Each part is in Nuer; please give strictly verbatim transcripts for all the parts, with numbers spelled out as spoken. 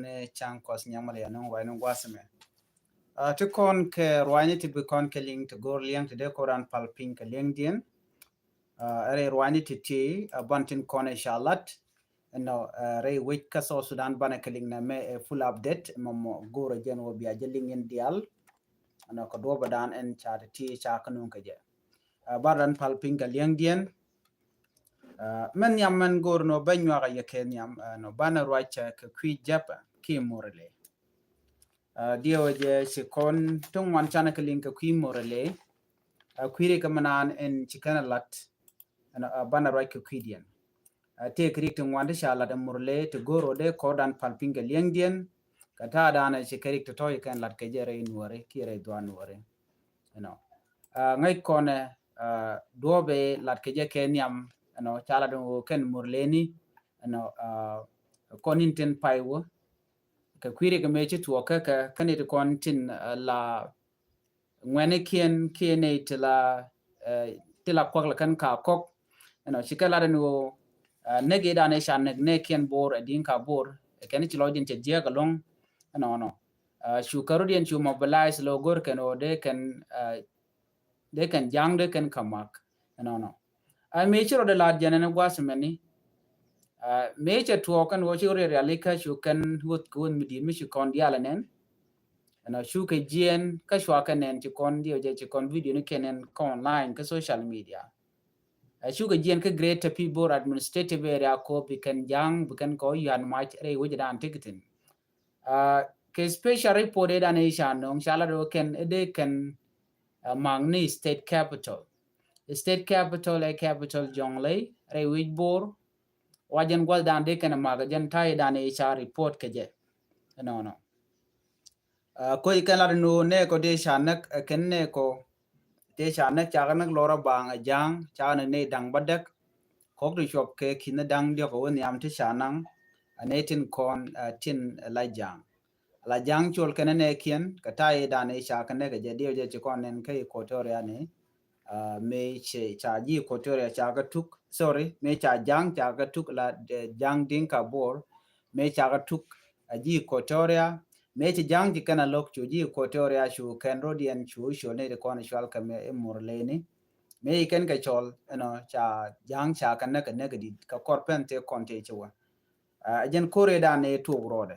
ni ca̱ŋ kɔs nyamali anɔŋ ruac ni gua̱a̱th mɛ. Ti kɔn kɛ ruac ni ti bi kɔn kɛ liŋ ti go̱r liɛŋ ti dee koran pal piny kɛ liɛŋdiɛn. Ɛ rɛy ruac ni ti ti a ban tin kɔn ɛ ca lat. Ɛnɔ rɛy wec kä South Sudan banɛ kɛ liŋ nɛ mɛ ɛ full update mɔmɔ go̱r ɛ jɛn wä bia jɛ liŋ in dial. Ɛnɔ kɛ duɔpɛ dan ɛn ca ti ti ca kɛ nuŋ kɛ jɛ. Bar dan pal piny kɛ liɛŋdiɛn. Mɛn nhiam mɛn go̱r nɔ bɛ nyuak a yɛ kɛ nhiam nɔ banɛ ruac kɛ kui̱ jɛpɛ ki murle. Diɛwɛ jɛ ci kɔn ti ŋuan canɛ kɛ liŋ kɛ kui̱ murle. Kui̱ ri kɛ mɛnan ɛn ci kɛn a lat. Banɛ ruac kɛ kui̱diɛn. Tëë kɛ rik ti ŋuan ti ca lat ɛ murle ti go̱r ɔ dee kɔr dan pal piny kɛ liɛŋdiɛn. Kɛ ta̱a̱ dan ɛ ci kɛ rik ti tɔ̱ ci kɛn lat kɛ jɛ rɛy nuɔri ki rɛy dhuan nuɔri. Ɛnɔ ŋäc kɔnɛ duɔpɛ lat kɛ jɛ kɛ nhiam. Ɛnɔ ca lat ɛ wä kɛn murleni. Ɛnɔ kɔn in tin pay wä kɛ kui̱ ri kɛ mëë ci tuɔɔk kä kɛ kɛn it kɔn tin la ŋuɛnikiɛn kiɛ nɛy ti la ti la kuak la kɛn ka kɔk. Ɛnɔ ci kɛ lat ɛn ɣöö näk i̱ dan i̱ ca näk nɛɛkiɛn Bor ɛ di̱i̱ŋ ka Bor ɛ kɛn ci lɔcdiɛn cɛ jiɛk ɛlɔ̱ŋ. Ɛnɔnɔ cu kärutdiɛn cu mobilize lɔ go̱r kɛn ɣöö dee kɛn dee kɛn ja̱ŋ dee kɛn kä mak. Ɛnɔnɔ a mëë ci rɔɔdɛ la̱t jɛn ɛn gua̱a̱th mɛni. Mëë cɛ tuɔɔk kɛn ɣöö ci riɛl rialikä cu kɛn wuth kɛ wuth mi di̱i̱t mi ci kɔn diaal ɛnɛn. Ɛnɔ cukɛ jiɛn kä cua kɛ nɛn ci kɔn diɛ jɛ ci kɔn video ni kɛ nɛn kä online kä social media. Ɛ cukɛ jiɛn kä Greater Pibor Administrative Area kɔ bi kɛn ja̱ŋ bi kɛn kɔ yuan mac rɛy wec dan tikitin. Kɛ special report ɛ dan i̱ ca no̱o̱ŋ ca lat ɣöö kɛn ɛ dee kɛn maŋ ni state capital. State capital ɛ capital Jonglei rɛy wec Bor. Wa jɛn gua̱th dan dee kɛn ɛ mak ɛ jɛn ta̱y dan i̱ ca report kɛ jɛ. Ɛnɔnɔ koc kɛn lat ni ɣöö nɛɛkɔ dee ca näk ɛ kɛn nɛɛkɔ dee ca näk ca kɛ näk lɔrä baŋ ɛ ja̱a̱ŋ ca kɛ näk nɛy da̱ŋ bädäk. Kɔk ti cuɔp kɛ ki̱n da̱ŋ diɔk ɛ wä nhiam ti ca naŋ. Ɛ nɛy tin kɔn tin la ja̱a̱ŋ la ja̱a̱ŋ col kɛn ɛ nɛɛkiɛn kɛ ta̱y dan i̱ ca kɛ näk ɛ jɛ diɛw jɛ ci kɔn nɛn kä Equatoria ni. Mëë ca ji̱ Equatoria ca kɛ tuk sorry mëë ca ja̱a̱ŋ ca kɛ tuk la ja̱a̱ŋ di̱ŋ ka Bor. Mëë ca kɛ tuk a ji̱ Equatoria mëë ci ja̱a̱ŋ ci kɛn a lo̱k cu ji̱ Equatoria cu kɛn rot yɛn cu col ni ti kɔn cual kɛ mëë imur leni. Mëë ci kɛn kɛ cɔl ɛnɔ ca ja̱a̱ŋ ca kɛ näk kɛ näk kɛ di̱t kɛ kɔr pɛn tëë kɔn tëë ci wä. A jɛn kore dan ɛ tuɔk rɔɔdɛ.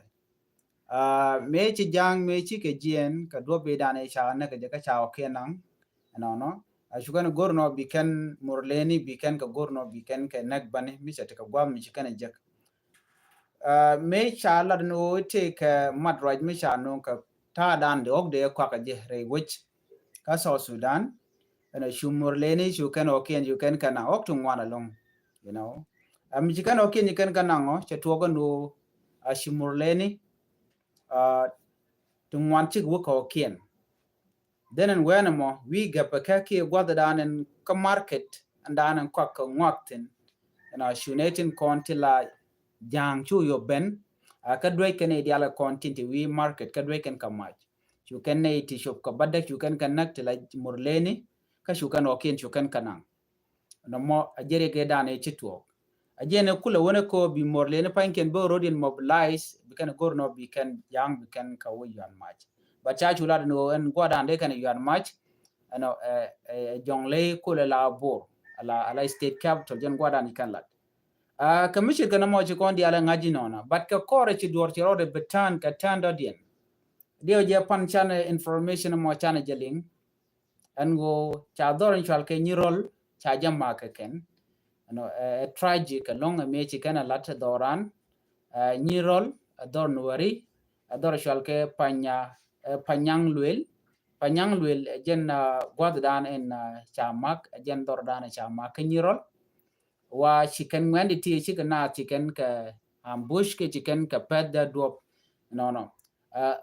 Mëë ci ja̱a̱ŋ mëë ci kɛ jiɛn kɛ duɔp i̱ dan ɛ ca näk kɛ jɛ kä ca ɔ kiɛ naŋ. Ɛnɔnɔ a cu kɛn go̱r nɔ bi kɛn mur leni bi kɛn kɛ go̱r nɔ bi kɛn kɛ näk bani mi cɛ ti kɛ guam mi ci kɛn ɛ jek. Mëë ca lat ni ɣöö i̱ tëëkɛ mat ruac mi ca no̱o̱ŋ kɛ ta̱a̱ dan di ɣɔ̱k dee kuakä jɛ rɛy wec kä South Sudan. Ɛn a cu mur leni cu kɛn ɣɔ̱kiɛn cu kɛn kɛn a ɣɔ̱k ti ŋuan ɛlɔ̱ŋ. You know, a mi ci kɛn ɣɔ̱kiɛn ci kɛn kɛn a ŋɔ cɛ tuɔɔk ɛn ɣöö a cu mur leni ti ŋuan cik wä kɛ ɣɔ̱kiɛn. Then ɛn wɛn ɛmɔ wi̱i̱ gɛpɛ kɛ kiɛ gua̱thdan ɛn kä market ɛn dan ɛn kɔak kɛ ŋuak thi̱n. Ɛn a cu nɛ tin kɔn ti la ja̱a̱ŋ cu yop ben a kä duec kɛn i̱ dial kɛ kɔn tin ti wi̱i̱ market kä duec kɛn kɛ mac. Cu kɛn nɛ i̱ ti cop kɛ bädäk cu kɛn kɛ näk ti la mur leni kä cu kɛn ɣɔ̱kiɛn cu kɛn kɛ naŋ. Nɔmɔ a jɛ riɛk ɛ dan ɛ ci tuɔɔk. A jɛ ni kulɛ wänɛ kɔ bi mor leni pa̱nykiɛn bä rot in mobilize bi kɛn go̱r nɔ bi kɛn ja̱a̱ŋ bi kɛn kɛ wä yuan mac. But ca cu lat ni ɣöö ɛn gua̱dan dee kɛn yuan mac. Ɛnɔ ɛ Jonglei kulɛ la Bor ala ala state capital jɛn gua̱dan i̱ kɛn lat. Kɛ mi ce̱tkɛ nɔmɔ ci kɔn diaal ɛ ŋa̱c inɔnɔ but kɛ kɔrɛ ci duɔr ci rɔɔdɛ bi tään kɛ tään dɔ̱diɛn. Diɛw jɛ pan canɛ information mɔ canɛ jɛ liŋ. Ɛn ɣöö ca dhɔr in cual kɛ Nyirɔl ca jɛ mak kɛ kɛn. Ɛnɔ ɛ tragic ɛlɔ̱ŋ ɛ mëë ci kɛn ɛ lat dhɔran. Nyirɔl ɛ dhɔr Nuɛri ɛ dhɔr cual kɛ Panya ɛ Panyaŋ Luel. Panyaŋ Luel ɛ jɛn gua̱thdan ɛn ca mak ɛ jɛn dhɔrdan ɛ ca mak kä Nyirɔl. Wa ci kɛn ŋuɛ̈ndi ti ci kɛ naath ci kɛn kɛ ambush kɛ ci kɛn kɛ pɛth dee duɔp. Nɔnɔ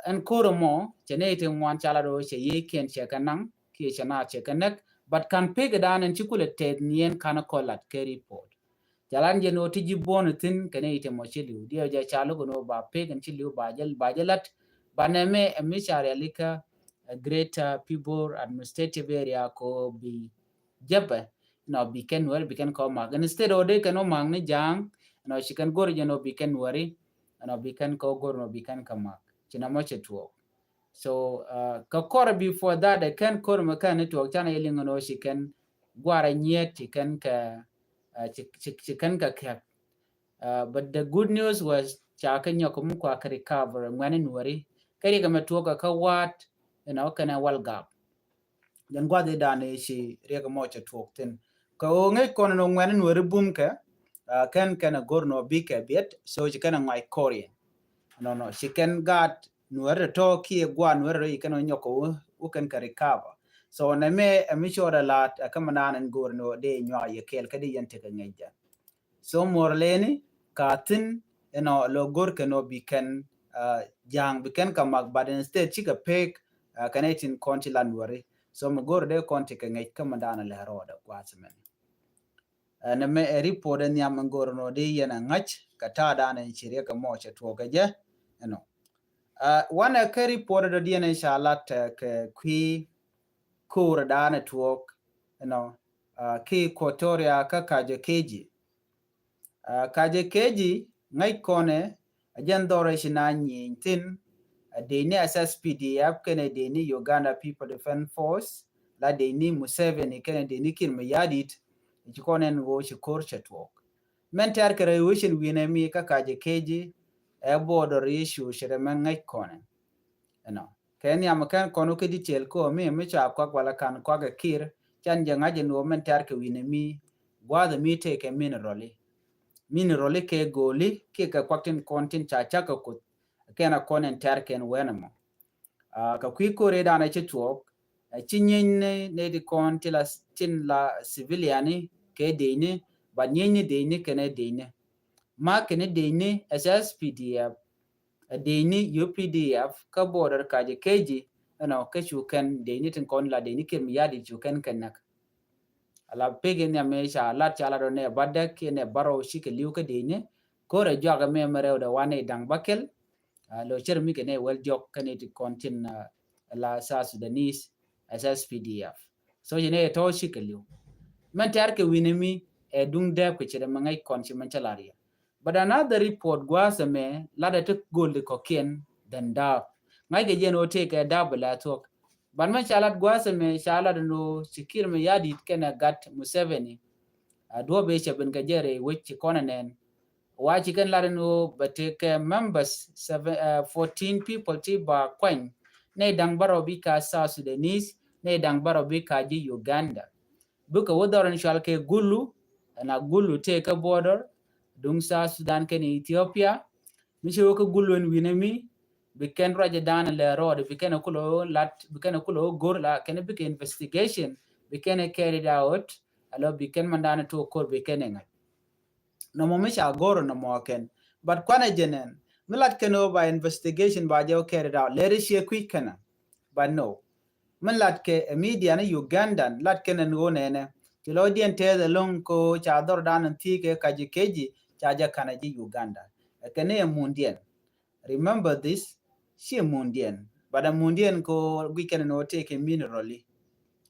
ɛn ko̱r ɛmɔ cɛ nɛy ti ŋuan ca lat ɣöö cɛ yiëëkiɛn cɛ kɛ naŋ kiɛ cɛ naath cɛ kɛ näk. But kan pek ɛ dan ɛn ci kulɛ tɛth niɛn kan kɔ lat kɛ report. Ca lat jɛ ni ɣöö ti ji̱ buɔ̱n thi̱n kɛ nɛy ti mɔ ci li̱w diɛ jɛ ca lo̱k ni ɣöö ba pek ɛn ci li̱w ba jɛ ba jɛ lat. Ba nɛmɛ ɛ mi ca rialikä Greater Pibor Administrative Area kɔ bi jɛpɛ. Nɔ bi kɛn wɛr bi kɛn kɔ mak instead ɔ dee kɛn ɔ mak ni ja̱a̱ŋ. Nɔ ci kɛn go̱r jɛ nɔ bi kɛn wɛri. ɛnɔ bi kɛn kɛ go̱r nɔ bi kɛn kɛ mak. Ci nɔmɔ cɛ tuɔɔk. So, uh, kɛ kɔr before that, ɛ kɛn ko̱r mɛ kɛn ni tuɔɔk canɛ yɛ liŋ nɔ ci kɛn guarɛ nyiet ci kɛn kɛ, uh, ci, ci, ci kɛn kɛ kɛp. Uh, but the good news was ca kɛ nyɔk mi kua kɛ recover ŋuɛni nuɔri. Kɛ riɛk mɛ tuɔɔk kɛ kɛ waat, you know, kɛnɛ wal gap. Jɛn gua̱th i̱ da̱a̱n i̱ ci riɛk mɔ cɛ tuɔɔk thi̱n. Kɛ ɣöö ŋäc kɔn ni ŋuɛ̈ni nuɔ̱ri bum kɛ, uh, kɛn kɛn a go̱r nɔ bikɛ biɛt, so ci kɛn a ŋuac kɔriɛn. Nɔ nɔ ci kɛn gaat nuɔ̱ri tɔ̱ kiɛ gua̱a̱ nuɔ̱ri rɔ ci kɛn a nyɔk kɛ wä, wä kɛn kɛ recover. So nɛ mɛ ɛ mi cɔɔd a laat ɛ kä mi naan ɛn go̱r nɔ dee nyuak yɛ kɛɛl kä dee yɛn tekɛ ŋäc jɛ. So muɔr leni ka thi̱n, you know, lo go̱r kɛn ɔ bi kɛn, uh, ja̱a̱ŋ bi kɛn ka mak, but instead cikɛ pek, uh, kɛn ɛ tin kɔn ti la nuɔri. So mi go̱r dee kɔn ti kɛ ŋäc kä mi da̱a̱n lɛ rɔɔdɛ gua̱a̱th mɛn. Uh, nɛ mɛ ɛ report ɛ nhiam mi go̱r nɔ dee yɛn a ŋa̱c kɛ ta̱a̱ da̱a̱n ɛn ci riɛk ɛ mɔ cɛ tuɔɔk ɛ jɛ, you know. Uh, wanɛ kɛ report ɛ dɔ̱diɛn ɛ ca lat, uh, kɛ kui̱ ko̱r da̱a̱n ɛ tuɔɔk, you know, uh, ki Equatoria kä Kajo Keji. Uh, Kajo Keji ŋäc kɔnɛ a jɛn dhɔrɛ ci na nyieny thi̱n, a dee ni S S P D F kɛnɛ dee ni Uganda People Defense Force, la dee ni Museveni kɛnɛ dee ni Kiir Mayardit, ci kɔnɛ ni ɣöö ci ko̱r cɛ tuɔɔk. Mɛn tɛ̈r kɛ rɛy wecin wi̱nɛ mi kä Kajo Keji ɛ border issue ci rɛ mɛ ŋäc kɔnɛ. Ɛnɔ kɛ nhiam kɛn kɔn wä kä detail kä mi mi ca kuak wala kan kuak ɛ Kiir, can jɛ ŋa̱c ɛn ɣöö mɛn tɛ̈r kɛ wi̱nɛ mi gua̱a̱th mi tëë kɛ mineral i̱. Mineral i̱ kɛ go̱o̱li kiɛ kɛ kuak tin kɔn tin ca cak kɛ kuth kɛn a kɔn ɛn tɛ̈r kɛn wɛn ɛmɔ. Uh, kɛ kui̱ ko̱r i̱ da̱a̱n ɛ ci tuɔɔk, ɛ ci nyieny ni nɛ ti kɔn ti la tin la civilian i̱ kɛ dee ni, but nyieny ni dee ni kɛn ɛ dee ni. Ma kɛn ɛ dee ni S S P D F, ɛ dee ni U P D F kä border Kajo Keji, you know, kä cu kɛn dee ni tin kɔn la dee ni Kiir Mayardit cu kɛn kɛ näk. Ala pek in nhiam mi ca lat ca lat ɔ nɛ ba däk kiɛ nɛ ba rɔw cikɛ li̱w kä dee ni. Ko̱r ɛ juak mi mi rɛw dɛ wan ni da̱ŋ ba kɛl. Uh, lo cɛr mi kɛ nɛ wɛl diɔk kä ni ti kɔn tin, uh, la South Sudanese S S P D F. So ci nɛ tɔ̱ cikɛ li̱w. Mɛn tɛ̈r kɛ wi̱nɛ mi ɛ duŋ dɛɛp kɛ ci dɛ mɛ ŋäc kɔn ci mɛn cä lar yɛ. But another report gua̱a̱th ɛmɛ latdɛ ti go̱o̱l di kɔ̱kiɛn than da̱a̱p. Ŋa̱ckɛ jɛn ɣöö tëëkɛ da̱a̱p bɛ la thuɔ̱k. But mɛ ca lat gua̱a̱th ɛmɛ ca lat ɛn ɣöö ci Kiir Mayardit kɛnɛ gat Museveni. A duɔ̱ɔ̱p ëë cɛ ben kɛ jɛ rɛy wec ci kɔn ɛ nɛn. Wa ci kɛn lat ɛn ɣöö bɛ tëëkɛ members seven, uh, fourteen people ti ba kuany. Nɛy da̱ŋ bärɔw bi ka South Sudanese, nɛy da̱ŋ bärɔw bi ka ji̱ Uganda. Bikɛ wä dhɔr in cual kɛ Gulu, ɛn a Gulu tëë kä border duŋ South Sudan kɛnɛ Ethiopia. Mi ci wä kä Gulu ɛn wi̱nɛ mi bi kɛn ruacɛ da̱a̱n lɛ rɔɔd bi kɛn kulɛ lat bi kɛn kulɛ go̱r la kɛn bikɛ investigation bi kɛn carried out. Alɔ bi kɛn man da̱a̱n tuɔk ko̱r bi kɛn ŋa̱c. Nɔmɔ mi ca go̱r nɔmɔ kɛn, but kuanɛ jɛ nɛn mi lat kɛn ɔ ba investigation ba jɛ wä carried out lɛri ciɛ kui̱ kɛn. But no, min lat kɛ ɛ media ni Ugandan lat kɛn ɛn ɣöö nɛnɛ ci lɔcdiɛn tɛth ɛlɔ̱ŋ ko ca dhɔr dan ɛn thi̱i̱ kɛ Kajo Keji ca jɛ kanɛ ji̱ Uganda. Ɛ kɛn ni ɛ mundiɛn. Remember this, ci ɛ mundiɛn, but ɛ mundiɛn ko guic kɛn ɛn ɣöö tëëkɛ mineral i̱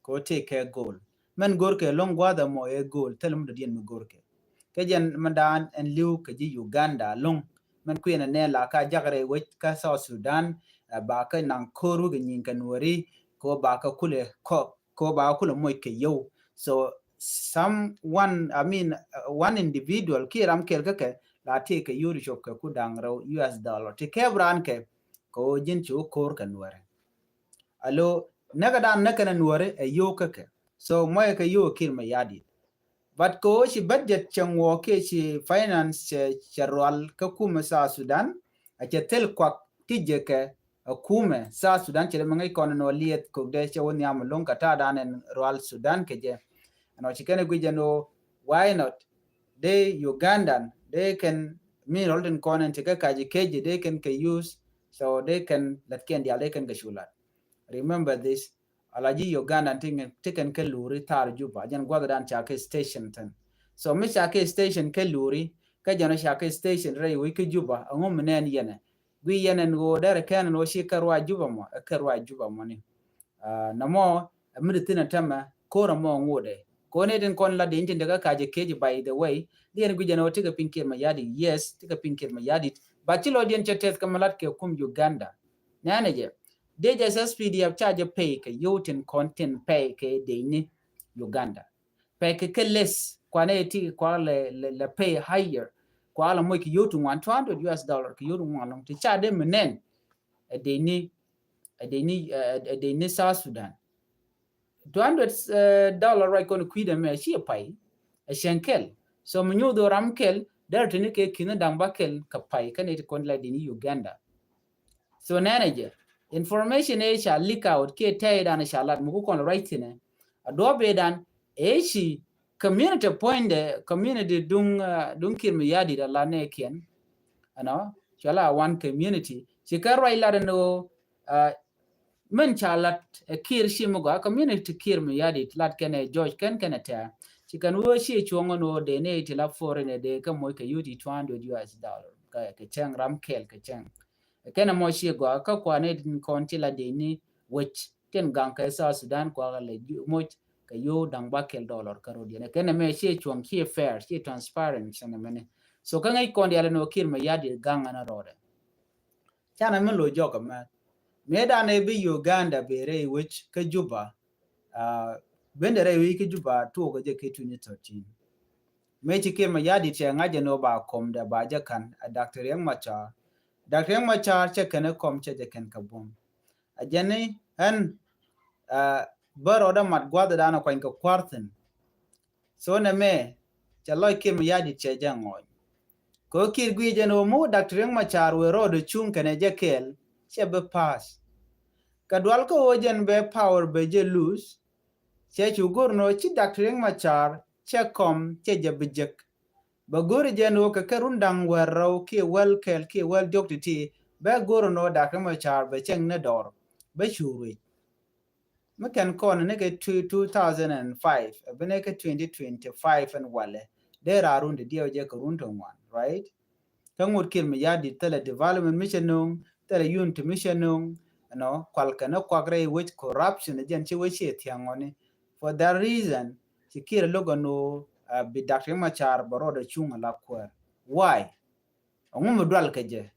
ko tëëkɛ gold. Mɛn go̱r kɛ ɛlɔ̱ŋ gua̱a̱th ɛmɔ ɛ gold thil mi dɔ̱diɛn mi go̱r kɛ. Kɛ jɛn mɛn daan ɛn li̱w kɛ ji̱ Uganda ɛlɔ̱ŋ. Mɛn kui̱n ɛ nɛn la ka jak rɛy wec kä South Sudan, ɛ ba kä naŋ ko̱r wä kɛ nyiŋ kɛ nuɔri ko ba kä kulɛ kɔk ko ba kä kulɛ moc kɛ yio̱w. So someone, I mean, uh, one individual kiɛ ram kɛl kä kɛ la tëëkɛ yio̱w cop kɛ ku da̱ŋ rɛw U S dollar ti kɛp raan kɛ kɛ ɣöö ji̱n ci wä ko̱r kɛ nuɔri. Alo näkä dan näkä nɛ nuɔri ɛ yio̱w kä kɛ. So mɔyɛ kɛ yio̱w ɛ Kiir Mayardit. But kɛ ɣöö ci budget cɛ ŋuɔɔk kiɛ ci finance cɛ, cɛ rual kä kumɛ South Sudan, a cɛ thil kuak ti jɛ kɛ a kumɛ South Sudan cɛ dee mi ŋäc kɔn nɔ liɛth kok dee cɛ wä nhiam lo̱ŋ kɛ ta̱a̱ dan ɛn rual Sudan kɛ jɛ. Ɛn ɔ ci kɛn ɛ guic ɛn ɣöö why not dee Ugandan dee kɛn mineral tin kɔn ɛn ti kä Kajo Keji dee kɛn kɛ use, so dee kɛn lät kɛn diaal dee kɛn kɛ cu lat. Remember this, ala ji̱ Uganda ti kɛn, ti kɛn kɛ luri thar Juba, jɛn gua̱th dan ca kɛ station thin. So mi ca kɛ station kɛ luri, kä jɛn ca kɛ station rɛy wec kä Juba, ɛŋu mi nɛn yɛnɛ? Gui yɛnɛ ni ɣöö derɛ kɛn ni ɣöö ci kɛ ruac Juba mɔ, ɛ kɛ ruac Juba mɔ ni. Ah, nɔmɔ, ɛ mi di thin ɛ tämɛ, ko̱r ɛmɔ ŋotdɛ. Ko̱r ni tin kɔn la di tin dɛ kä Kajo Keji, by the way, di yɛn gui jɛn ɣöö ti kɛ piny Kiir Mayardit, yes, ti kɛ piny Kiir Mayardit, But ci lɔcdiɛn cɛ tɛth kɛ mi lat kɛ kum Uganda. Nɛnɛ jɛ, dee jɛ S S P D F ca jɛ pay kɛ yio̱w tin kɔn tin pay kɛ dee ni Uganda. Pay kɛ kɛ less, kuanɛ ti kua lɛ, lɛ, lɛ pay higher. Kua lɛ moc kɛ yio̱w ti ŋuan two hundred U S dollar kɛ yio̱w ti ŋuan lɔŋ ti ca dee mi nɛn. Ɛ dee ni, ɛ dee ni, ɛ, ɛ dee ni South Sudan. Two hundred, ɛ, dollar ruac kɔn kui̱dɛ mɛ ci pay. Ɛ cɛn kɛl. So mi nyuth ram kɛl, dɛr tini kɛ ki̱n da̱ŋ ba kɛl kɛ pay kɛn it kɔn la dee ni Uganda. So nɛnɛ jɛ, information ɛ ca leak out kiɛ tɛy dan ca lat mi ku kɔn ruac thinɛ. A duɔp ɛ dan ɛ ci community puɔ̱nydɛ, community duŋ, ɛ, duŋ Kiir Mayardit a la nɛ kiɛn. Ɛnɔ, cua la one community. Ci kɛ ruac lat ɛn ɣöö, ɛ, min ca lat ɛ Kiir ci mi gɔaa community Kiir Mayardit lat kɛnɛ George kɛn kɛnɛ tɛ̈. Ci kɛn wee ci cuɔ̱ŋ ɛn ɣöö dee ni ti la foreign ɛ dee kɛ moc kɛ yio̱w ti two hundred U S dollar. Kɛ, kɛ cɛŋ ram kɛl kɛ cɛŋ. Kɛnɛ mɔ ci gɔaa kä kuanɛ tin kɔn ci la dee ni wec tin gaŋ kɛ South Sudan kua lɛ moc kɛ yio̱w da̱ŋ ba kɛl dollar kä rodiɛn. Kɛnɛ mɛ ci cuɔ̱ŋ ci fair, ci transparent sɛnɛ mɛni. So kä ŋäc kɔn dial ɛn ɣöö Kiir Mayardit gaŋ ɛn rɔɔdɛ. Canɛ mi lo̱c jɔk ɛmɛ. Mëë danɛ bi Uganda bɛ rɛy wec kä Juba. Aa, bendɛ rɛy wec kä Juba tuɔɔk jɛ kɛ twenty thirteen. Mëë ci Kiir Mayardit cɛ ŋa̱c jɛ ni wä ba kɔm dɛ ba jɛ ka̱n ɛ Doctor Riek Machar. Doctor Riek Machar cɛ kɛn ɛ kɔm cɛ jɛ kɛn kɛ buɔ̱m. A jɛn ni ɛn, aa, bä rɔɔdɛ mat gua̱th danɛ kuany kɛ kua̱r thi̱n. So nɛ mɛ cɛ lɔc Kiir Mayardit cɛ jɛ ŋɔɔny. Kɛ ɣöö Kiir guic jɛn ɣöö mi wä Doctor Riek Machar wëë rɔɔdɛ cuŋ kɛnɛ jɛ kɛɛl cɛ bi pass. Kɛ dual kä ɣöö jɛn bɛ power bɛ jɛ lose. Cɛ cu go̱r ni ɣöö ci Doctor Riek Machar cɛ kɔm cɛ jɛ bi jek. Bɛ go̱r jɛn ɣöö kɛ kɛ run da̱ŋ wäl rɛw kiɛ wäl kɛl kiɛ wäl diɔ̱k ti̱ti̱ bɛ go̱r ni ɣöö Doctor Riek Machar bɛ cɛŋ ni dɔɔr bɛ cu ruec. Mi kɛn kɔn ni kɛ two, two thousand and five, bi ni kɛ twenty twenty-five ɛn walɛ. Dee raa run ti diɛw jɛ kɛ run ti ŋuan, right? Kä ŋut Kiir Mayardit thilɛ development mi cɛ no̱o̱ŋ, thilɛ unity mi cɛ no̱o̱ŋ, you know, kual kɛn ni kuak rɛy wec corruption jɛn ci wec ci thiaŋ ŋɔni. For that reason, ci Kiir lo̱k ɛn ɣöö, uh, bi Doctor Riek Machar bɛ rɔɔdɛ cuŋ a la kuäär. Why? Ɛŋu mi dual kɛ jɛ?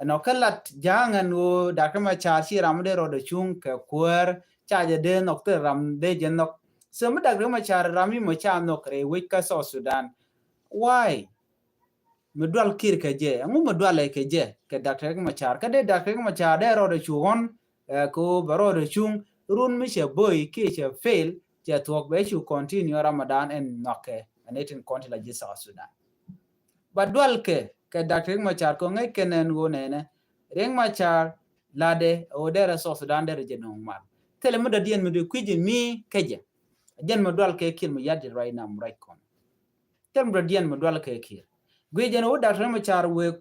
Ɛnɔ kä lat ja̱a̱ŋ ɛn ɣöö Doctor Machar ci ram dee rɔɔdɛ cuŋ kɛ kuäär ca jɛ dee nhɔk thil ram dee jɛ nhɔk. So mi Doctor Machar ram mi mɔ ca nhɔk rɛy wec kä South Sudan. Why? Mi dual Kiir kɛ jɛ. Ɛŋu mi dual kɛ jɛ kɛ Doctor Machar? Kä dee Doctor Machar dee rɔɔdɛ cu ɣɔn, ɛ, kɛ ɣöö bɛ rɔɔdɛ cuŋ run mi cɛ boy kiɛ cɛ fail cɛ thuɔ̱k bɛ cu continue Ramadan ɛn nhɔkɛ ɛn itin kɔn ti la ji̱ South Sudan. Ba dual kɛ kɛ Doctor Riek Machar kɛ ŋäc kɛ nɛn ɣöö nɛnɛ Riek Machar ladɛ ɣöö derɛ South Sudan derɛ jɛ no̱o̱ŋ mal. Thilɛ mi dɔ̱diɛn mi dee kui̱c mi kɛ jɛ. Jɛn mi dual kɛ Kiir Mayardit right now right kɔn. Thilɛ mi dɔ̱diɛn mi dual kɛ Kiir. Guic jɛn ɣöö Doctor Riek Machar wek,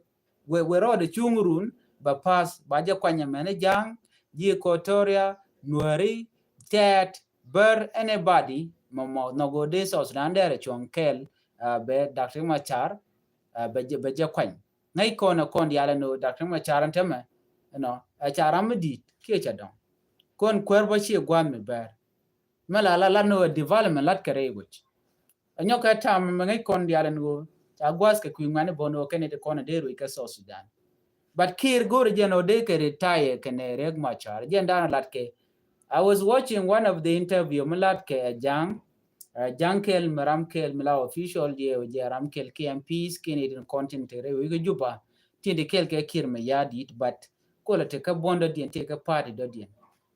wek, wek rɔɔdɛ cuŋ run ba pass ba jɛ kuany ɛmɛn ja̱a̱ŋ ji̱ Equatoria, Nuääri, Tɛɛt, Bär, anybody mɔ mɔ nhɔk ɣöö dee South Sudan derɛ cuɔ̱ŋ kɛɛl, uh, bɛ Doctor Riek Machar, uh, bɛ jɛ, bɛ jɛ kuany. Ŋäc kɔn ɛ kɔn diaal ɛn ɣöö Doctor Riek Machar ɛn tämɛ, you know, ɛ ca ram mi di̱i̱t kiɛ cɛ dɔ̱ŋ. Kɔn kuäär bä ciɛ gua̱a̱th mi bɛr. Mɛ la la lat ni ɣöö development lat kɛ rɛy wec. Ɛ nyɔk kɛ tam mɛ ŋäc kɔn diaal ɛn ɣöö ca gua̱a̱th kɛ kui̱ ŋuani bä ni ɣöö kɛn it kɔn ɛ dee ruec kɛ South Sudan. But Kiir go̱o̱rɛ jɛn ɣöö dee kɛ retire kɛnɛ Riek Machar. Jɛn da̱a̱n lat kɛ. I was watching one of the interview mi lat kɛ Ja̱a̱ŋ. Uh, Ja̱a̱ŋ kɛl mi ram kɛl mi la official diɛ wä jɛ ram kɛl kiɛ M Ps kiɛ ni tin kɔn tin te rɛy wec kɛ Juba. Tin te kɛl kɛ Kiir Mayardit, but kolɛ te kä buɔ̱n dɔ̱diɛn, te kä party dɔ̱diɛn.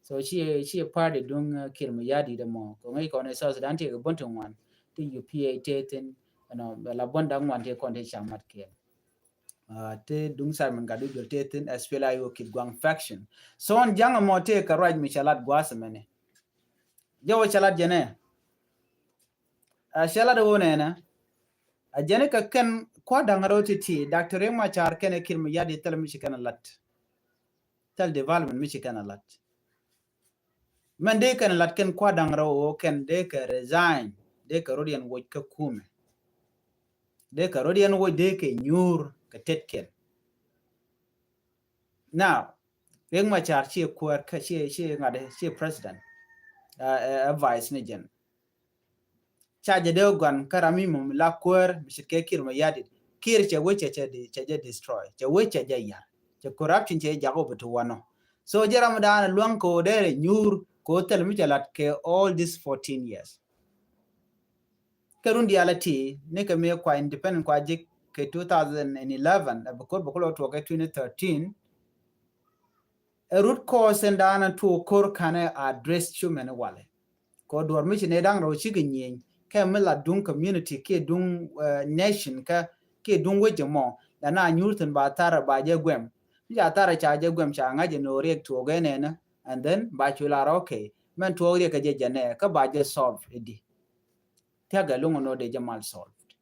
So ci, ci party duŋ, uh, Kiir Mayardit ɛmɔ. Kɛ ŋäc kɔn ɛ South Sudan te kɛ buɔ̱n ti ŋuan. Ti U P A te thin, you know, la buɔ̱n da̱ŋ ŋuan te kɔn te ca mat kɛl. Uh, te duŋ Simon Gatdut Gatwec te thin, S P L A I O Kitgwang faction. So ɣän Ja̱a̱ŋ ɛmɔ te kɛ ruac mi cɛ lat gua̱a̱th ɛmɛni. Jɛ wä cɛ lat jɛnɛ. Uh, cɛ lat ɛ wä nɛnɛ. A jɛn kɛ kɛn kua̱r da̱ŋ rɛw ti̱ti̱, Doctor Riek Machar kɛnɛ Kiir Mayardit thil mi ci kɛn ɛ lat. Thil development mi ci kɛn ɛ lat. Mɛn dee kɛn ɛ lat kɛn kua̱r da̱ŋ rɛw ɣöö kɛn dee kɛ resign, dee kɛ rɔ̱diɛn woc kä kumɛ. Dee kɛ rɔ̱diɛn woc, dee kɛ nyuur kɛ tet kɛn. Now, Riek Machar ciɛ kuäär kä, ciɛ, ciɛ ŋa̱t, ciɛ president. Uh, uh, vice ni jɛn. Ca jɛ dee gua̱n kä ram mi mum la kuäär mi ce̱tkɛ Kiir Mayardit. Kiir cɛ wec cɛ, cɛ di-, cɛ jɛ destroy. Cɛ wec cɛ jɛ yar. Cɛ corruption cɛ jak wä bi ti wanɔ. So jɛ ram dan luäŋ kɛ wä dee rɛ nyuur kɛ wä thil mi cɛ lat kɛ all these fourteen years. Kɛ run diaal a ti ni kɛ mi kua independent kua jik kɛ two thousand and eleven, ɛ bi kor bi kor lɔ tuɔk kɛ twenty thirteen. Ɛ root cause in dan tuɔk kor kanɛ address cu mɛn walɛ. Kɛ duɔr mi ci nɛ da̱ŋ rɛw cikɛ nyieny kɛ mi la duŋ community kiɛ duŋ, eh, nation kɛ kiɛ duŋ wec mɔ. La na nyuur thin ba thar ba jɛ guɛm. Mi ca thar ca jɛ guɛm ca ŋa̱c jɛ ni wä riɛk tuɔk ɛnɛnɛ. And then ba cu lar, okay, mɛn tuɔk riɛk kɛ jɛ jɛ nɛ kä ba jɛ solve idi. Thiak ɛ luŋ nɔ dee jɛ mal solved.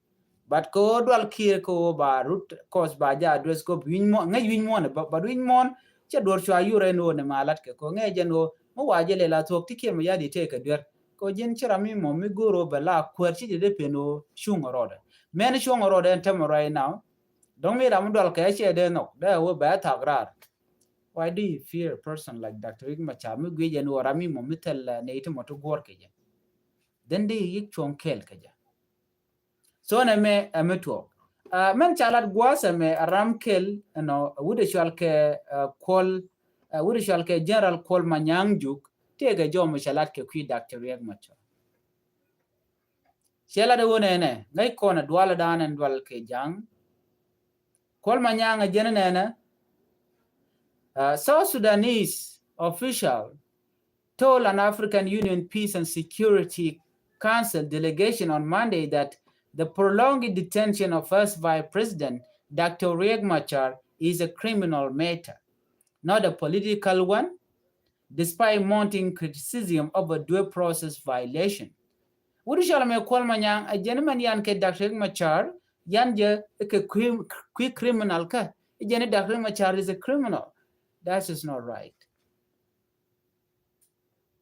But kɛ wä dual Kiir kɛ wä ba root cause ba jɛ address kɛ wä bi wi̱ny muɔn, ŋäc wi̱ny muɔn, but, but wi̱ny muɔn cɛ duɔr cua yur ɛn wä ni ma lat kɛ kɛ wä ŋäc jɛn wä mi wa jɛ lɛ la thuɔk ti Kiir Mayardit tëë kɛ duer. Kɛ wä ji̱n ci ram mi mɔ mi go̱o̱r wä bɛ la kuäär ci jɛ dee pen wä cuŋ rɔɔdɛ. Mɛn cuŋ rɔɔdɛ ɛn tämɛ right now. Dɔ̱ŋ mi ram mi dual kɛ cɛ dee nhɔk dee wä bɛ thak raar. Why do you fear a person like Doctor Riek Machar mi guic ɛn wä ram mi mɔ mi thɛl, uh, nɛy ti mɔ ti guɔ̱ɔ̱r kɛ jɛ? Then di yik cuɔ̱ŋ kɛɛl kɛ jɛ. So nɛ mɛ ɛ mi tuɔɔk. Uh, mɛn ca lat gua̱a̱th ɛmɛ ɛ ram kɛl ɛnɔ wut ɛ cual kɛ, uh, Kuɔl, uh, wut ɛ cual kɛ General Kuɔl Manyang Juk tëëkɛ jɔw mi ca lat kɛ kui̱ Doctor Riek Machar. Cɛ lat ɛ wä nɛnɛ ŋäc kɔn ɛ dual ɛ da̱a̱n ɛn dual kɛ ja̱a̱ŋ. Kuɔl Manyang ɛ jɛn ɛ nɛnɛ, uh, South Sudanese official told an African Union Peace and Security Council delegation on Monday that the prolonged detention of First Vice President Doctor Riek Machar is a criminal matter, not a political one, despite mounting criticism of a due process violation. Wut cɔl mɛ Kuɔl Manyang ɛ jɛn mɛn yan kɛ Doctor Riek Machar yan jɛ kɛ kui, kui criminal kä ɛ jɛn Doctor Riek Machar is a criminal. That is not right.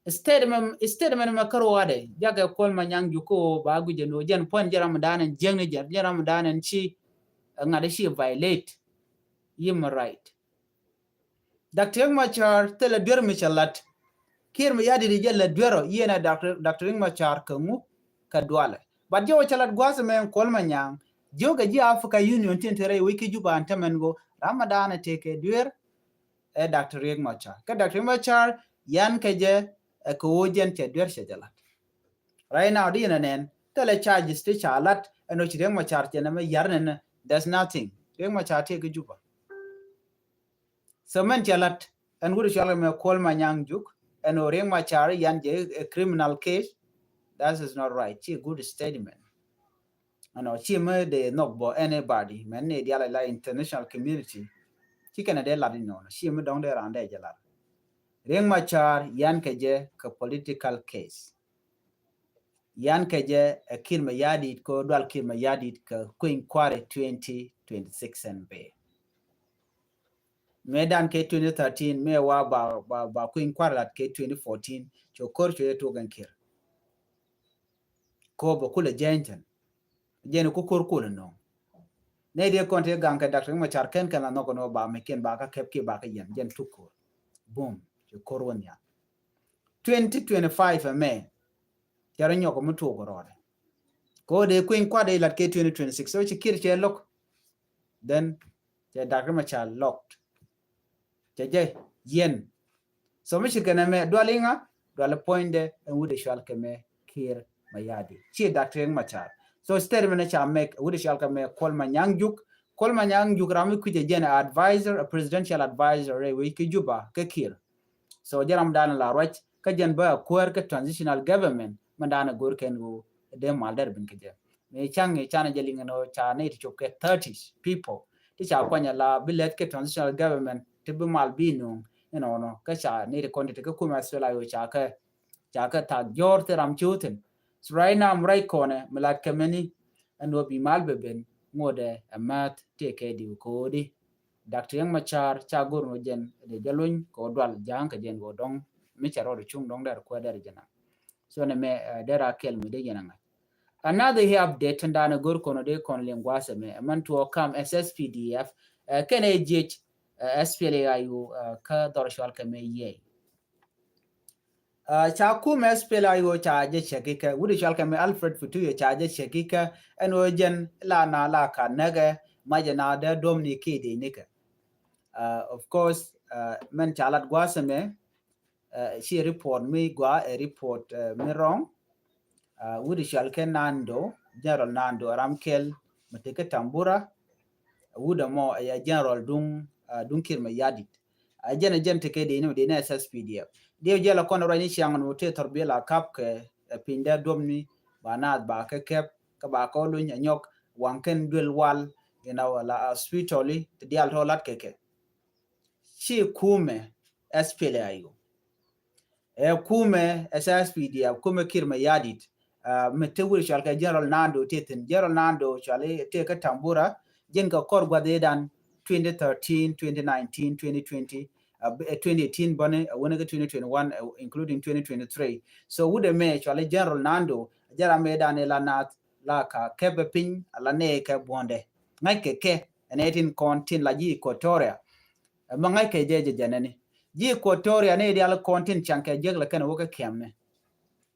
Statement, statement mɛ kär wadɛ jakɛ Kuɔl Manyang Juk kɛ wä ba guic jɛ ni wä jɛn puɔ̱n jɛ ram dan ɛn jiäkni jɛ, jɛ ram dan ɛn ci, eh, ŋa̱t ci violate human right. Doctor Riek Machar thilɛ duer mi cɛ lat. Kiir Mayardit jɛ lɛ duer ɔ yɛn ɛ Doctor, Doctor Riek Machar kɛ ŋu kɛ dualɛ. But jɛ wä cɛ lat gua̱a̱th mɛ Kuɔl Manyang jiök kɛ ji̱ Africa Union tin te rɛy wec ki Juba an tämɛn go ram ma dan ɛ tëë kɛ duer ɛ Doctor Riek Machar. Kä Doctor Riek Machar yan kɛ jɛ ɛ kɛ wä jɛn cɛ duer cɛ jɛ lat. Right now di yɛn ɛ nɛn thilɛ charges ti ca lat ɛn wä ci Riek Machar cɛ nɛ mɛ yar nɛn. There's nothing. Riek Machar tëë kɛ Juba. So mɛn cɛ lat ɛn wut cɔal kɛ mɛ Kuɔl Manyang Juk ɛn wä Riek Machar yan jɛ a criminal case. That is not right. Ci good statement. Ɛnɔ ci mi dee nhɔk bɔ anybody mɛn ni dial la international community. Ci kɛn dee lat inɔnɔ ci mi dɔŋ dee ran dee jɛ lat. Riek Machar yan kɛ jɛ kɛ political case. Yan kɛ jɛ ɛ Kiir Mayardit kɛ dual Kiir Mayardit kɛ kui̱ny kua̱ri twenty twenty-six ɛn bee. Mëë dan kɛ twenty thirteen mëë wa ba, ba, ba kui̱ny kua̱ri lat kɛ twenty fourteen cɛ kor cɛ jɛ tuɔk ɛn Kiir. Kɔ bɛ kulɛ jɛny tɛn. Jɛn ku kor kulɛ nɔŋ. Nɛ diɛ kɔn ti gaŋ kɛ Doctor Riek Machar kɛn kɛn la nhɔk nɔ ba mɛ kɛn ba ka kɛp kiɛ ba ka yɛn jɛn tuk kor. Boom. Cɛ kor wä nhial. Twenty twenty-five ɛmɛ cɛ rɔ nyɔk mi tuɔk rɔɔdɛ. Kɔ dee kui̱ny kua̱ri lat kɛ twenty twenty-six so ci Kiir cɛ lock. Then cɛ Doctor Riek Machar locked. Cɛ jɛ yɛn. So mi ci kɛn ɛmɛ dual iŋa dual puɔ̱nydɛ ɛn wut ɛ cɔal kɛ mɛ Kiir Mayardit. Ci Doctor Riek Machar. So statement ca make wut ɛ cɔal kɛ mɛ Kuɔl Manyang Juk. Kuɔl Manyang Juk ram mi kui̱c ɛ jɛn advisor, a presidential advisor rɛy wec ki Juba kɛ Kiir. So jɛ ram dan la ruac kä jɛn bä a kuäär kä transitional government mɛ dan a go̱r kɛn ɣöö dee mal dɛr bin kɛ jɛ. Mi caŋ i̱ canɛ jɛ liŋ ɛn ɣöö ca nɛy ti cop kɛ thirty people ti ca kuany ala bi lɛth kɛ transitional government ti bi mal bi nuŋ inɔnɔ kä ca nɛy ti kɔn ti ti kä kumɛ SPLA-IO ca kɛ ca kɛ thak jɔr ti ram ci wä thin. So right now mi ruac kɔnɛ mi lat kɛ mɛni ɛn ɣöö bi mal bɛ ben ŋotdɛ ɛ mäth tëë kɛ diw kɛ ɣöödi. Doctor Riek Machar ca go̱r ŋot jɛn dee jɛ luny kɛ wä dual ja̱a̱ŋ kɛ jɛn wä dɔ̱ŋ mi cɛ rɔɔd cuŋ dɔ̱ŋ dɛr kuɛ dɛr jɛ na. So nɛ mɛ dɛr a kɛl mi dee jɛn a ŋa̱c. Another here update tin da̱a̱n a go̱r kɔn dee kɔn liŋ gua̱a̱th ɛmɛ ɛmɛn tuɔɔk kam SSPDF kɛn ɛ jiec SPLA-IO kä dhɔr cual kɛ mɛ yɛy. Ca kum SPLA-IO ca jɛ cɛk ikä wut cual kɛ mɛ Alfred Futuyo ca jɛ cɛk ikä ɛn ɣöö jɛn la na la ka näkɛ macɛ na dee duɔm ni kiɛ dee nikɛ. Of course, mɛn ca lat gua̱a̱th ɛmɛ, ci report mi gua ɛ report mi wrong. Wut i̱ cɔal kɛ Nando, General Nando Aram Kɛl, mi tekɛ Tambura. Wut ɛmɔ ɛ General duŋ, duŋ Kiir Mayardit. Ɛ jɛn ɛ jɛn tekɛ dee ni mi dee ni S S P D F. Diɛw jɛ la kɔn ruac ni ciaŋ ni wut tëë thɔr bi la kap kɛ piny dee duɔm ni ba naath ba kɛ kɛp kɛ ba kɛ luny ɛ nyɔk waŋ kɛn duel wal, you know, la hospital ti dial tɔ lat kɛ kɛ. Ci kumɛ S P L A I O. Ɛ kumɛ S S P D F, kumɛ Kiir Mayardit. Mi te wut cɔal kɛ General Nando te thin. General Nando cɔal te kä Tambura. Jɛn kɛ kɔr gua̱dhidan twenty thirteen, twenty nineteen, twenty twenty, twenty eighteen bäni, wänä kɛ twenty twenty-one, including twenty twenty-three. So wut ɛmɛ cɔal General Nando, jɛ ram mëëdan ila naath la ka kɛpɛ piny, ala nɛɛ kɛ buɔ̱ndɛ. Ŋa̱ckɛ kɛ ɛn ɛ tin kɔn tin la ji̱ Equatoria. Ɛmɛ ŋa̱ckɛ jɛ jɛ jɛnɛni. Ji̱ Equatoria ni dial kɔn tin caŋ kɛ jek la kɛn wä kɛ kɛmni.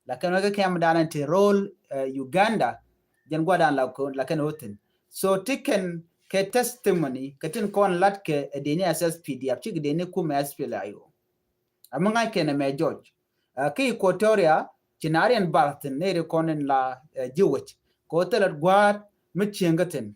La kɛn wä kɛ kɛm dan ti rol Uganda. Jɛn guadan la kɛn wä thin. So ti kɛn kɛ testimony kɛ tin kɔn lat kɛ ɛ dini S S P D F cik dini kumɛ S P L A I O. Ɛmɛ ŋa̱ckɛ nɛ mɛ jɔc. Kä Equatoria ci na riɛn bar thin ni ri kɔn in la jiwec. Kɛ wä thilɛ gua̱a̱t mi cieŋ kä thin.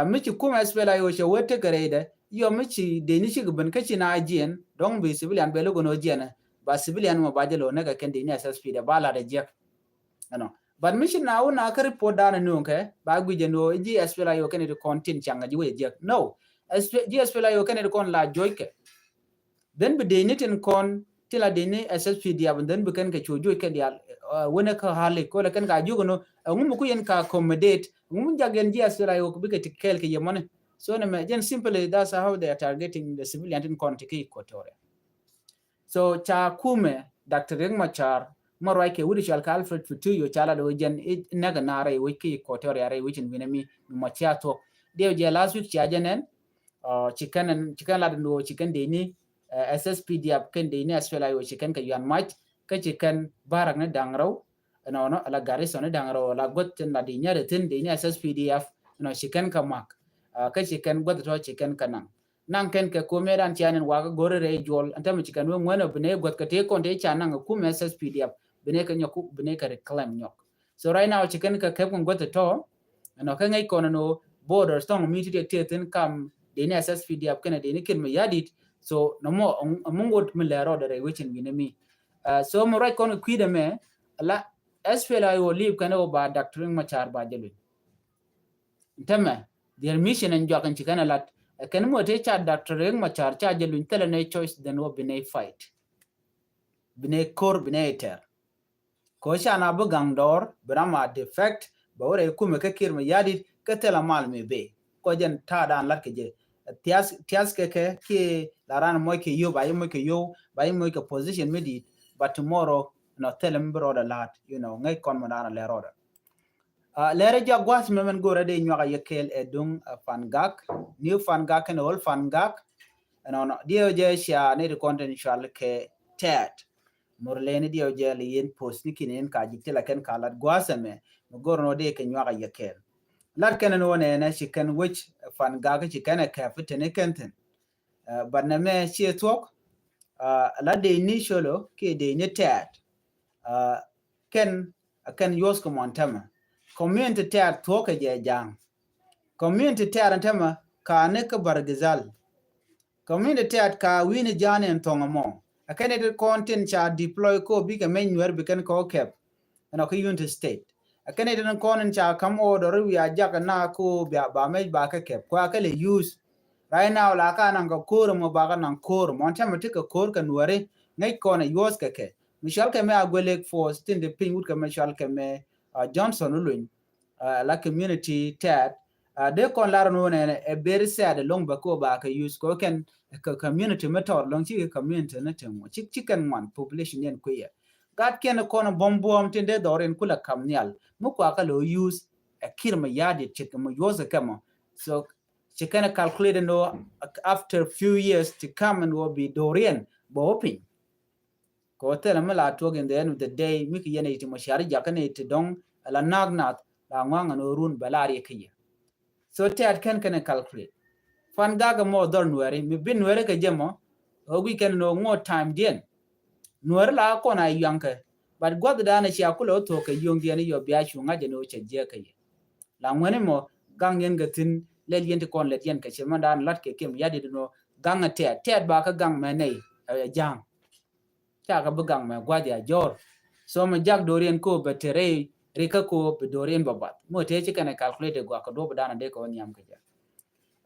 Mi ci kumɛ S P L A I O cɛ wee tekɛ rɛydɛ, yɔ mi ci deni cik ben kä ci na jiɛn dɔŋ bi civilian bɛ lo̱k ɛn ɔ jiɛn. Ba civilian mɔ ba jɛ lo̱k nɛ kɛ kɛn deni S S P D F ba lat ɛ jiɛk. Ɛnɔ. But mi ci na wun a kä report dan ni wun kɛ ba guic ɛn ɔ ji̱ S P L A I O kɛn it kɔn tin caŋ jiwec ɛ jiɛk. No. Ji̱ S P L A I O kɛn it kɔn la joc kɛ. Then bi deni tin kɔn ti la deni S S P D F, and then bi kɛn kɛ cu juc kɛ dial wene kä hali ko la kɛn ka juk no. Ŋum ku yen ka accommodate, ŋum jak yen ji̱ S P L A I O bikɛ ti kɛɛl kɛ yemɔni. So ne mɛ jɛn simply that's how they are targeting the civilian tin kɔn ti ki Equatoria. So ca kumɛ Doctor Riek Machar mɔ ruac kɛ wut cɔal kɛ Alfred Futuyo ca la do jɛn nɛk na rɛy wec ki Equatoria rɛy wec in winɛ mi mɔ cia thuɔk. Diɛw jɛ last week cia jɛ nɛn. Ci kɛn, ci kɛn lat ni wä ci kɛn deni S S P D F kɛn deni S P L A I O ci kɛn kɛ yuan mac. Kä ci kɛn barak ni daŋ rɛw. Ɛnɔnɔ ala garrison ni daŋ rɛw ala guɔth tin la di nyɛrɛ thin deni S S P D F. Ɛnɔ ci kɛn kɛ mak. Kä ci kɛn guɔth tɔ ci kɛn kɛ naŋ. Naŋ kɛn kɛ kumɛ dan cia nɛn wakä go̱ri rɛy juɔl ɛn tämɛ ci kɛn wä ŋuɛn ɔ bi nɛ guɔth kɛ tëë kɔn tëë ca naŋ kɛ kumɛ S S P D F bi nɛ kɛ nyɔk bi nɛ kɛ reclaim nyɔk. So right now ci kɛn kɛ kɛp kɛn guɔth tɔ. Ɛnɔ kɛ ŋäc kɔn ɛn ɣöö borders thɔŋ mi ti tiɛk tiɛk thin kam deni S S P D F kɛnɛ deni Kiir Mayardit. So nɔmɔ ɛmɔ ŋot mi lɛ rɔɔdɛ rɛy wecin wi̱nɛ mi. So mi ruac kɔn kɛ kui̱dɛ mɛ la S P L A I O lip kɛn ɣöö ba Doctor Riek Machar ba jɛ luny. Tämɛ their mission ɛn juak ɛn ci kɛn ɛ lat ɛ kɛn mi wä te ca Doctor Riek Machar ca jɛ luny thilɛ nɛ choice then wä bi nɛ fight. Bi nɛ kor bi nɛ tɛr. Kɔ ca na bi gaŋ dɔɔr bi ram a defect bɛ wä rɛy kumɛ kä Kiir Mayardit kä thilɛ mal mi bee. Kɔ jɛn ta̱a̱ dan lat kɛ jɛ. Thiath, thiath kɛ kɛ kiɛ la ran mɔc kɛ yio̱w ba yi mɔc kɛ yio̱w ba yi mɔc kɛ position mi di̱i̱t. But tomorrow nɔ thilɛ mi bi rɔɔdɛ la̱a̱t, you know, ŋäc kɔn mɔ dan lɛ rɔɔdɛ. Lɛr jɛ gua̱th mɛ mɛn go̱rɛ dee nyuak a yɛ kɛɛl ɛ duŋ Fangak, New Fangak kɛn old Fangak. Ɛnɔnɔ diɛw jɛ cia ni ti kɔn tin cual kɛ tɛɛt. Mor leni diɛw jɛ li yen post ni kini yen ka ji̱ ti la kɛn ka lat gua̱th ɛmɛ mi go̱r nɔ dee kɛ nyuak a yɛ kɛɛl. Lat kɛn ni wä nɛnɛ ci kɛn wec Fangak ci kɛn ɛ kɛp tini kɛn thin. But nɛ mɛ ciɛ thuɔk la dee ni colo kiɛ dee ni tɛɛt. Kɛn a kɛn yuɔth kɛ mɔn tämɛ. Community tɛɛr thuɔ̱k kɛ jɛ ja̱a̱ŋ. Community tɛɛr ɛn tämɛ ka ni kä Bargazal. Community tɛɛr ka wi̱ni ja̱a̱n ɛn thɔŋ ɛmɔ. A kɛn it kɔn tin ca deploy ko bikɛ meny Nuɛr bi kɛn kɔ kɛp. Ɛnɔ kä Unity State. A kɛn it kɔn in ca kam order wi̱i̱ a jak na ko bia ba mec ba kɛ kɛp kua kɛ lɛ use. Right now la ka naŋ kɛ ko̱r ɛmɔ ba kɛ naŋ ko̱r ɛmɔ ɛn tämɛ ti kɛ ko̱r kɛ Nuɛri ŋäc kɔn ɛ yuɔth kɛ kɛ. Mi cual kɛ mɛ a guɛ Lake Force tin de piny wut kɛ mɛ cual kɛ mɛ Johnson Uluny. La community tɛɛt dee kɔn lar ni wun ɛn ɛ very sad ɛlɔŋ bɛ ko ba kɛ use kɛ kɛn kɛ community mi tɔr lɔŋ ci kɛ community ni ti ŋuɔ ci ci kɛn ŋuan population yɛn kuiyɛ. Gat kɛn kɔn buɔm buɔm tin dee dhɔr in kulɛ kam nhial mi kua kɛ lɛ use ɛ Kiir Mayardit ci kɛ mɔ yuɔth kɛ mɔ. So ci kɛn calculate ɛn ɣöö after few years ti kam ɛn ɣöö bi do̱riɛn bɛ wä piny. Kɛ wä thilɛ mi la tuɔk in the end of the day mi kɛ yɛn iti mɔ cari jakä ni iti dɔŋ la nak nath la ŋuaŋ ɛn ɣöö run bɛ la riɛk kä yɛ. So tɛ̈t kɛn kɛn ɛ calculate. Pan gak mɔ dhɔr Nuɛri, mi bi Nuɛri kɛ jɛ mɔ, ɛ guic kɛn ni ŋot time diɛn. Nuɛri la kɔn a yuaŋ kɛ, but guath dan a cia kulɛ wä thok kɛ yuɔŋ diɛn yɔ bia cu ŋa̱c jɛ ni wä cɛ jiɛ kɛ yɛ. La ŋuɛni mɔ gaŋ yɛn kɛ thin lɛl yɛn ti kɔn lɛt yɛn kɛ cɛ mɔ dan lat kɛ kim yat dit ni wä gaŋ a tɛ̈t, tɛ̈t ba kä gaŋ mɛ nɛy, ɛ ja̱a̱ŋ. Cakɛ bi gaŋ mɛ gua̱th ya jɔr. So mɛ jak doriɛn ko bɛ te rɛy rikä ko bɛ doriɛn bɛ bath. Mɔ te ci kɛn ɛ calculate guak kɛ duɔp dan a dee kɛ wä nhiam kɛ jɛ.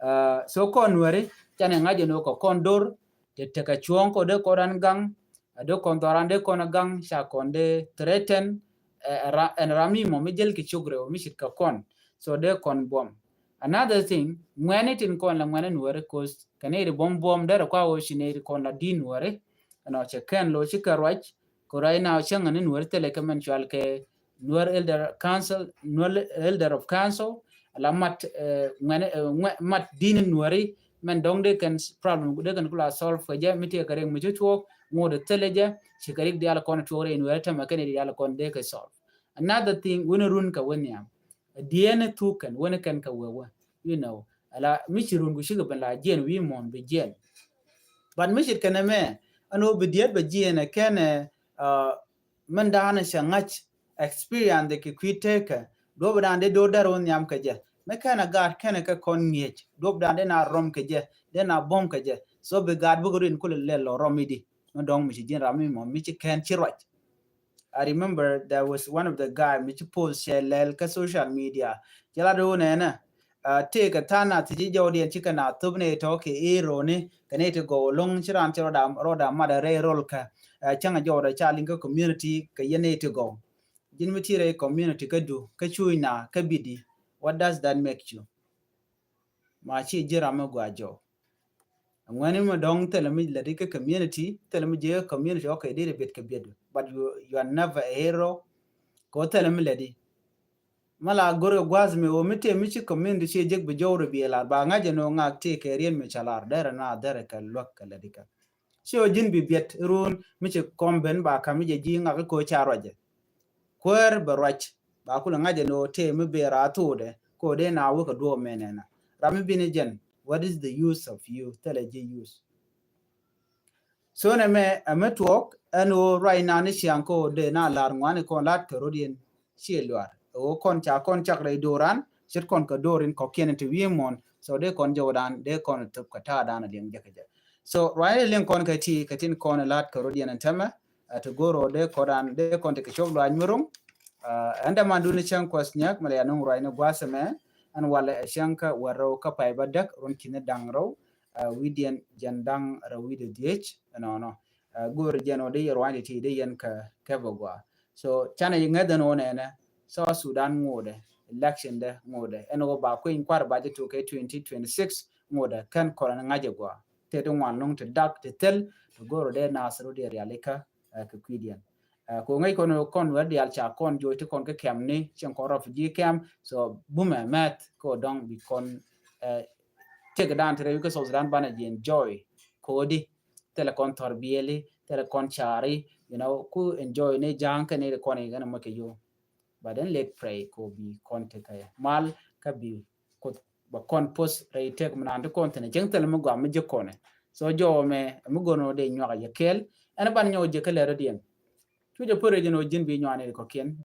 Uh, so kɔn Nuɛri canɛ ŋa̱c ɛn wä kɛ kɔn dor te tekɛ cuɔ̱ɔ̱ŋ kɔ dee kɔn ran gaŋ. A dee kɔn dhɔran dee kɔn gaŋ ca kɔn dee threaten. Ɛn ram mi mɔ mi jel ki cuk rɛw mi cit kɛ kɔn. So dee kɔn buɔm. Another thing, ŋuɛni tin kɔn la ŋuɛni Nuɛri, cause kɛ ni ri buɔm buɔm derɛ kua wä ci ni ri kɔn la di Nuɛri. Ɛnɔ cɛ kɛn lo ci kɛ ruac. Ko right now cɛ ŋa ni Nuɛri thilɛ kɛ mɛn cual kɛ Nuer Elder Council, Nuer Elder of Council, la mat, eh, ŋuɛni, eh, ŋuɛ-, mat din Nuɛri, mɛn dɔŋ dee kɛn problem dee kɛn kula solve kɛ jɛ, mi tëë kɛ rik mi ci tuɔɔk ŋot thilɛ jɛ. Ci kɛ rik dial kɔn tuɔɔk rɛy Nuɛri tämɛ kɛn dial kɔn dee kɛ solve. Another thing, wini run kɛ wini am. Diɛn thuk kɛn wini kɛn kɛ wewɛ. You know, ala mi ci run ku ci kɛ ben la jiɛn wi mɔn bi jiɛn. But mi ci kɛn mɛ, ɛn wä bi diɛt bɛ jiɛn kɛn, uh, mɛn dan cɛ ŋa̱c experience de ki kui̱ tekɛ. Duɔp dan de dor dɛr wä nhiam kɛ jɛ. Mɛ kɛn a gaat kɛn kɛ kɔn ŋi̱eec. Duɔp dan de na rɔm kɛ jɛ, de na bom kɛ jɛ. So bi gaat bikɛ rin kulɛ lɛl lɔ rɔm idi. Mɛ dɔŋ mi ci jiɛn ram mi mɔ mi ci kɛn ci ruac. I remember there was one of the guy mi ci post cɛ lɛl kä social media. Cɛ la do̱o̱ nɛnɛ, uh, tëëkɛ tha̱a̱ŋ na thi̱ci jɔwdiɛn cikɛ na thop ni tɔ̱ kɛ ëë roni kɛ ni ti gɔw lo̱ŋ ci ran ci rɔda, rɔda mat a rɛy rol kä, uh, cäŋ a jɔwda ca liŋ kä community kɛ yɛn ni ti gɔw. Ji̱n mi ti rɛy community kä du kä cuuc na kä bidi. What does that make you? Ma ci ji̱ ram mi gua jɔw. Ŋuɛni mi dɔŋ thilɛ mi lɛt ikä community, thilɛ mi ji̱ community, okay, diri biet kɛ biet. But you, you are never a hero. Ko thilɛ mi lɛt i. Ma la gor kɛ gua̱th mi wä mi tëë mi ci community ci jek bi jɔw ri bi lar ba ŋa̱c ɛn wä ŋak tëë kɛ rien mi ca lar derɛ na derɛ kɛ luäk kɛ lɛt ikä. Ci ɔ ji̱n bi biɛt run mi ci kɔm ben ba ka̱m mi jɛ ji̱ ŋak i̱ ko̱ ca ruacɛ. Kuäär bɛ ruac ba kulɛ ŋa̱c ɛn ɣöö tëë mi bëë raar thokdɛ ko̱ dee na wek kɛ duɔɔk mɛn ɛn a ram mi bini jɛn. What is the use of you? Thilɛ ji̱ use. So nɛ mɛ ɛ mi tuɔɔk ɛn ɣöö ruac na ni ciaŋ ko̱ dee na la̱r ŋuani kɔn la̱t kɛ rot yɛn. Ciɛ luaar ɛ ɣöö kɔn ca kɔn cak rɛy do̱ran ce̱t kɔn kɛ do̱r in kɔ̱kiɛn in ti wi̱i̱ muɔ̱n. So dee kɔn jɔwdan dee kɔn thop kɛ ta̱a̱dan a liɛŋ jɛ kɛ jɛ. So ruac ni liɛŋ kɔn kɛ ti kɛ tin kɔn la̱t kɛ rot yɛn in tämɛ. Ɛ ti go̱r ɣöö dee kɔn dee kɔn ti kɛ cop luac mi ro̱ŋ. Ɛn däman duni cäŋ kuɔth nyäk mɛ lɛ ya nuŋ ruac ni gua̱a̱th ɛmɛ. Ɛn walɛ ɛ cäŋ kä wär rɛw kä pay bä däk run ki̱ni da̱ŋ rɛw. Wi̱diɛn jɛn da̱ŋ rɛw wi̱dɛ dhiec ɛnɔnɔ. Go̱o̱ri jɛn ɔ dee yɛ rua̱a̱n ti ti dee yɛn kɛ kɛ bɛ gɔaa. So canɛ yi ŋäth ɛn ɔ nɛnɛ South Sudan ŋotdɛ, election dɛ ŋotdɛ, ɛn ɔ ba kueny kua̱r ba jɛ tok kɛ twenty twenty-six ŋotdɛ kɛn kɔrɛ ni ŋa̱c ɛ gɔaa. Tëë ti ŋuan lo̱ŋ ti dak ti thil ti go̱o̱r ɔ dee nath rɔ dee rialikä kɛ kui̱diɛn. Kɛ ŋäc kɔn kɔn wä diaal ca kɔn joc ti kɔn kä kɛm ni cieŋ kɔn refugee camp. So bumɛ mɛth kɛ ɔ dɔŋ bi kɔn tiek dan ti rɛy wi̱i̱ kä South Sudan banɛ ji̱ enjoy. Kodi thilɛ kɔn thɔr bieli, thilɛ kɔn cari, you know, ku enjoy ni ja̱a̱ŋ kɛ ni ri kɔn i̱ kɛn mɔ kɛ yo. But then let pray ko bi kɔn ti kɛ mal kä bi kuth bɛ kɔn post rɛy tek mi naan ti kɔn thin cieŋ thilɛ mi gɔaa mi ji̱ kɔnɛ. So jɔwä mɛ mi go̱n wä dee nyuak a yɛ kɛɛl. Ɛn ban nyɔk ji̱ kä lɛ rɔ diɛn. Cu jɛ pär jɛ ni wä ji̱n bi nyuani ri kɔkiɛn.